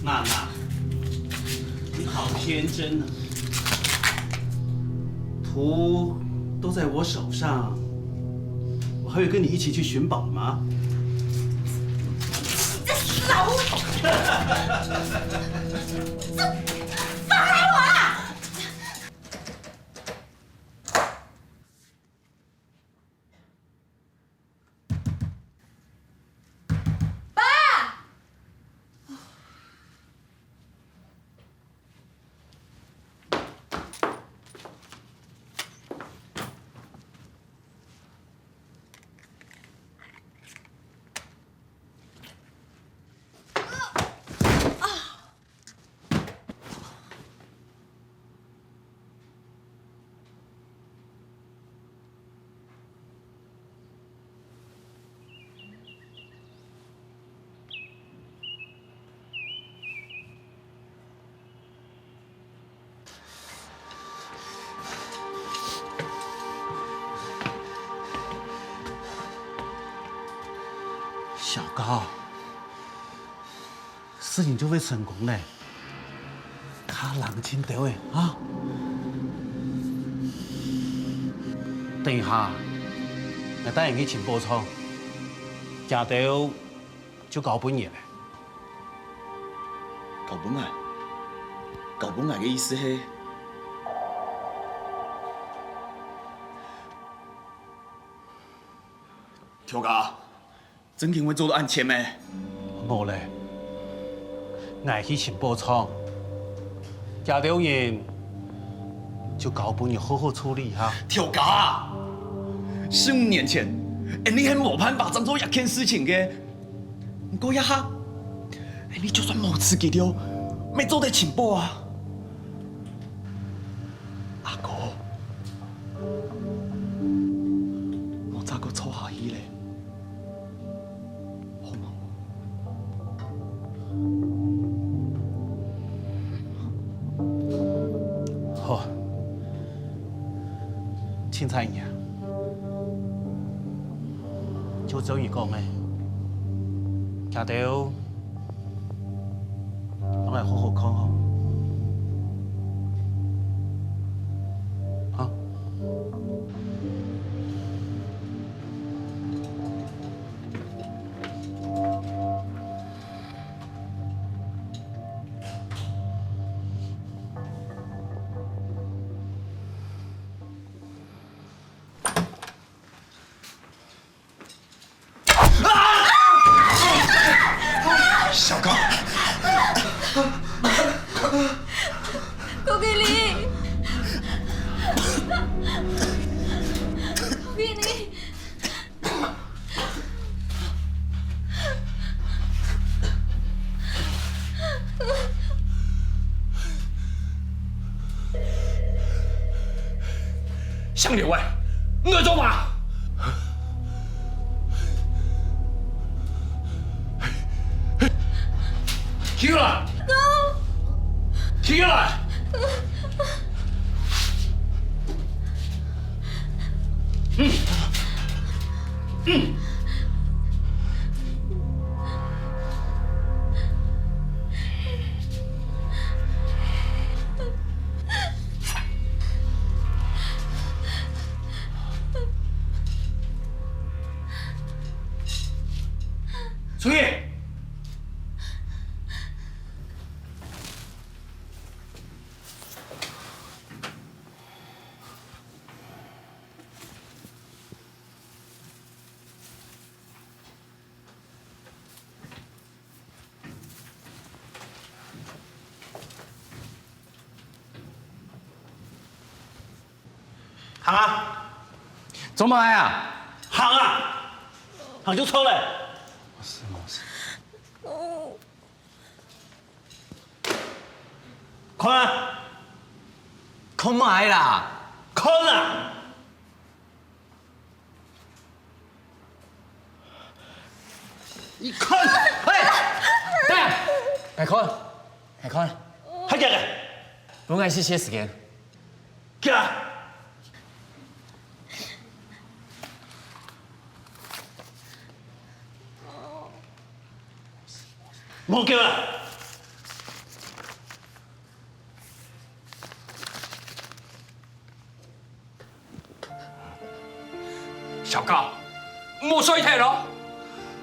娜娜，你好天真啊！ 圖都在我手上，我還有跟你一起去尋寶的嗎？你這死老烏頭！這，放開我啊！ 爸！小高，事情就會成功了。 較冷靜兜仔啊！等一下，𠊎帶你去尋寶藏，這兜就交分你了。交分𠊎？交分𠊎个意思係？頭家， 正經會做到恁絕咩？無咧，𠊎去尋寶藏，這兜人就交分你好好處理哈。頭家，十五年前，𠊎等係無辦法正做這件事情个。毋過這下，𠊎等就算無辭職了，也做得尋寶啊。阿哥，莫再過坐下去咧。 好無？好，凊彩你啊，就照你講个，這兜，𠊎好好看好。好。小刚，顾经理，顾经理。 姓刘个，你在做麼个？起來！起來！嗯，嗯。 出去！行啊！做麼个啊？行啊！行就著了。看啊！看麼个啦？看啊！ 你看，嘿，等下，𠊎看，𠊎看，較遽个，分𠊎一息時間。遽！莫叫啊！ 小高，莫睡忒咯！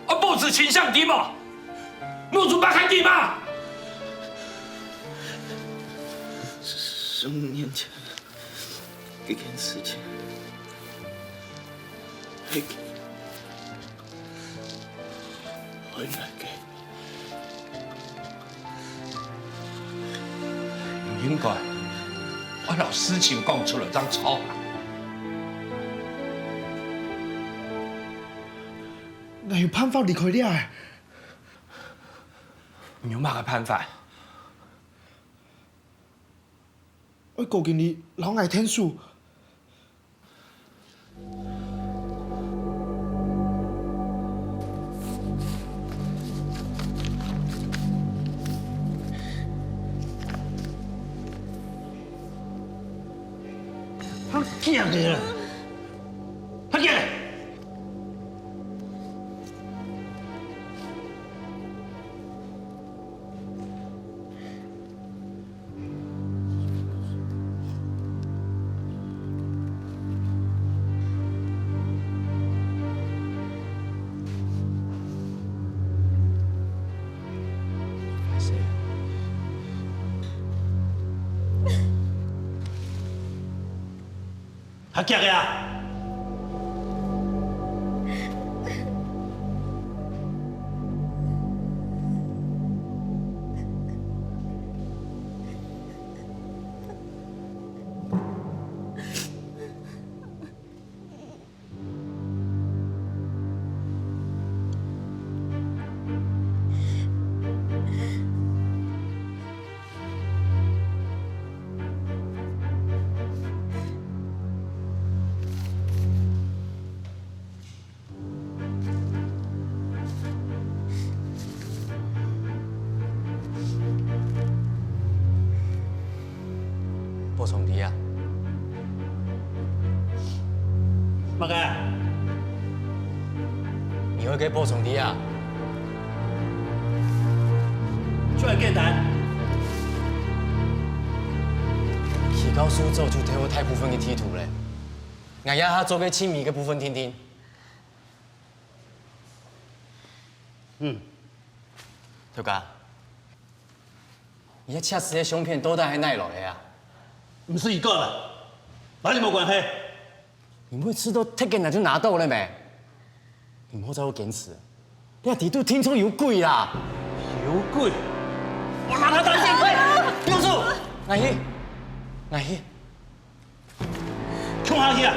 啊，報紙清相點無？無就擘開點啊！十五年前，這件事情，係，係𠊎个。 毋應該，愛摎事情講出來正著啊！𠊎有辦法離開這个。你有麼个辦法？愛顧經理摎𠊎𢯭手。 較遽个啦！較遽个！ 較遽个啊！ 報上帝啊！麼个？你愛个報上帝啊？就恁簡單。起告書早就提好大部分个地圖咧，𠊎這下做个盡尾个部分定定。 嗯，頭家，你這測試个相片到底係哪來个啊？毋使你講啦，摎你無關係。你毋會試著忒簡單就拿到了咩？你莫再有堅持，這底肚定著有鬼啦！有鬼！我拿他当箭靶！用手！来去，来去。冲下去啊！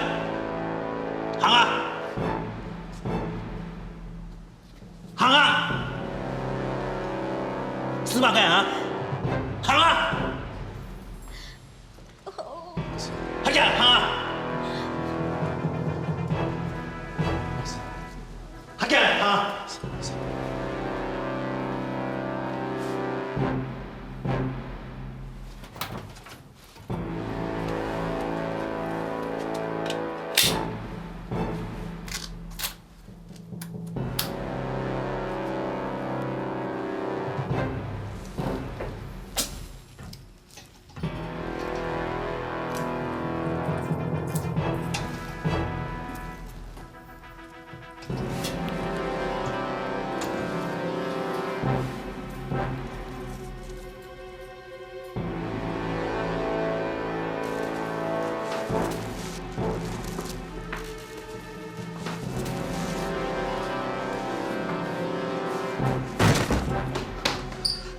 行啊！行啊！是吧？干啊！行啊！还敢行啊！还敢行啊！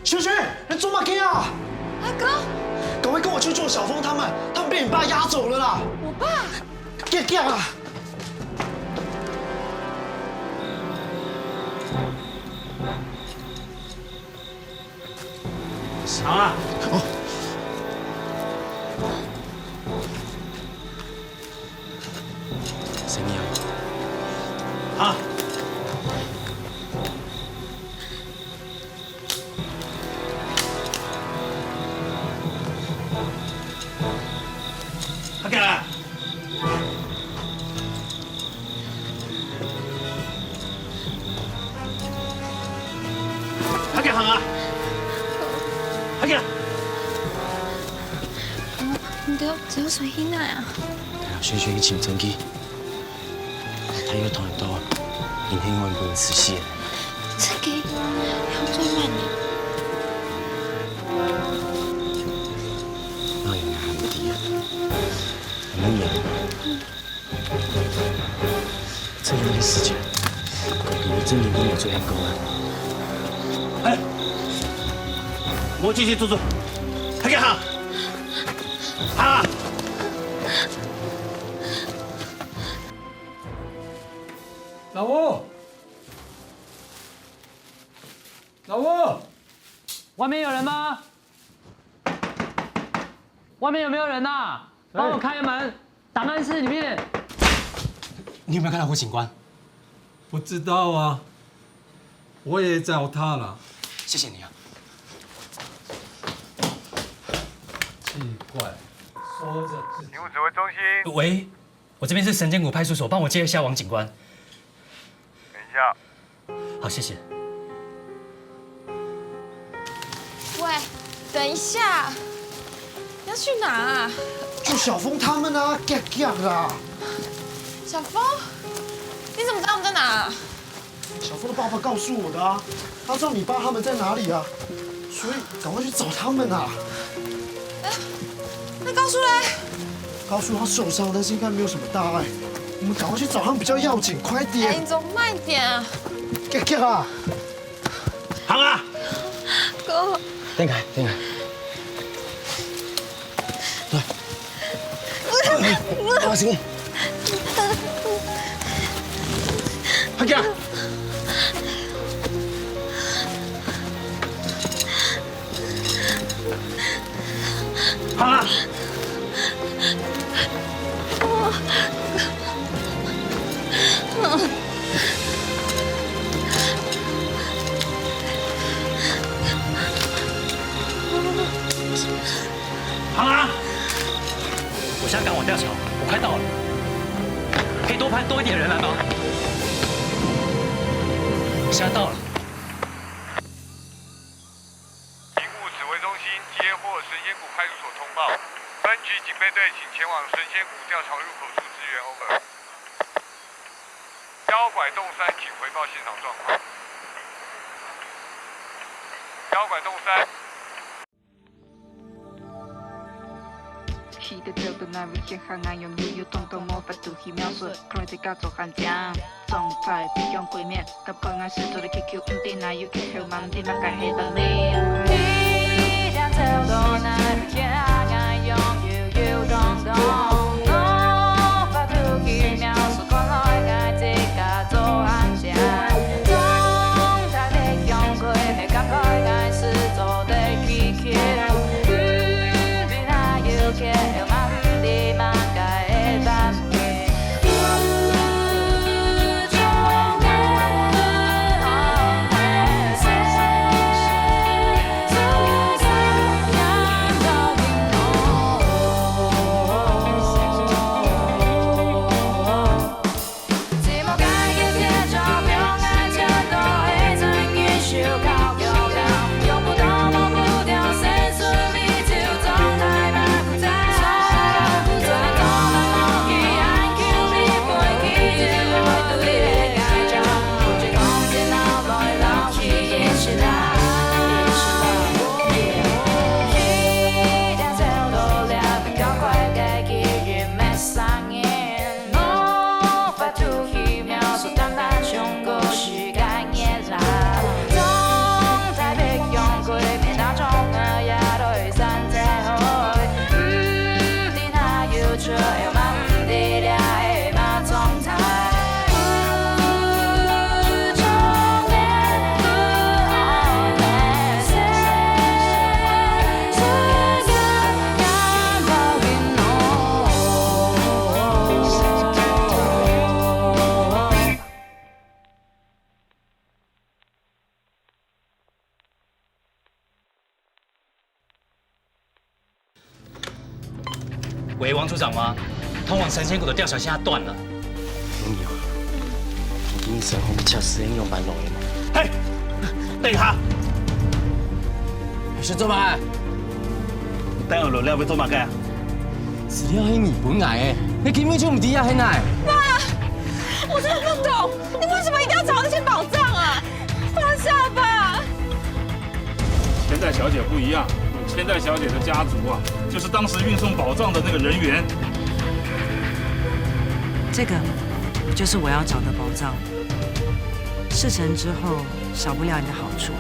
雪雪，你做么个啊？阿哥，赶快跟我去救小峰他们，他们被你爸押走了啦！我爸？快点啊！ 上啊！哦。谁你啊？啊！快点啊！ 快点行啊！快点！你都只有水hinai啊？哎呀，璇璇，你请真机，他又同你到，明天永远不能实现。这个要做慢点。那也难的，我们也。 这有点时间，你的证明都没有做很够啊。哎，莫继续做作，快点行，行啊！老吴，老吴，外面有人吗？ 外面有没有人呐？帮我开门，档案室里面。你有没有看到胡警官？不知道啊，我也找他了。谢谢你啊。奇怪，说着自己。警务指挥中心。喂，我这边是神剑谷派出所，帮我接一下王警官。等一下。 好，谢谢。喂，等一下，你要去哪啊？救小峰他们啊，赶紧啦！小峰，你怎么知道我们在哪？小峰的爸爸告诉我的啊，他知道你爸他们在哪里啊，所以赶快去找他们啊！那告诉嘞？告诉他受伤，但是应该没有什么大碍，我们赶快去找他们比较要紧，快点！哎，你怎么慢一点啊？ 快点啊！行啊！哥，等开，等开。来，阿星，快点啊！行啊！ 好了，我现在赶往吊桥，我快到了，可以多派多一点人来吗？我现在到了。警务指挥中心接获神仙谷派出所通报，分局警备队请前往神仙谷吊桥入口处支援，over。 妖怪洞山，请回报现场状况。妖怪洞山。奇你个走到哪位，天下𠊎擁有，有通通無法度去描述，看來自家做還靚。狀態比較鬼面，感覺𠊎是做得Q Q，毋知哪有缺口嘛，毋知麼个係本領。你走到哪位，天下𠊎擁有，有通通無法度去描述，看來𠊎自家做還靚。狀態比較鬼面，感覺𠊎是做得Q Q。 喂，王处长吗？通往神仙谷的吊桥现在断了。有你啊，你身后个车是用板路的吗？嘿，等一下，你是做么？你带我落来要做么个？资料是你分我的，你根本就毋知影是哪。爸，我真的不懂，你为什么一定要找那些宝藏啊？放下吧。 千代小姐不一样，千代小姐的家族啊，就是当时运送宝藏的那个人员。这个就是我要找的宝藏，事成之后少不了你的好处。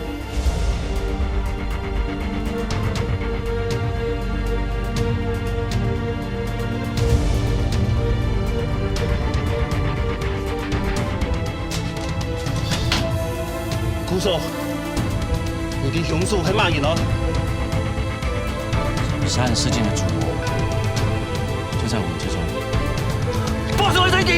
苦手，你的凶手是么人哦？杀人事件的主谋就在我们之中。放手，这一点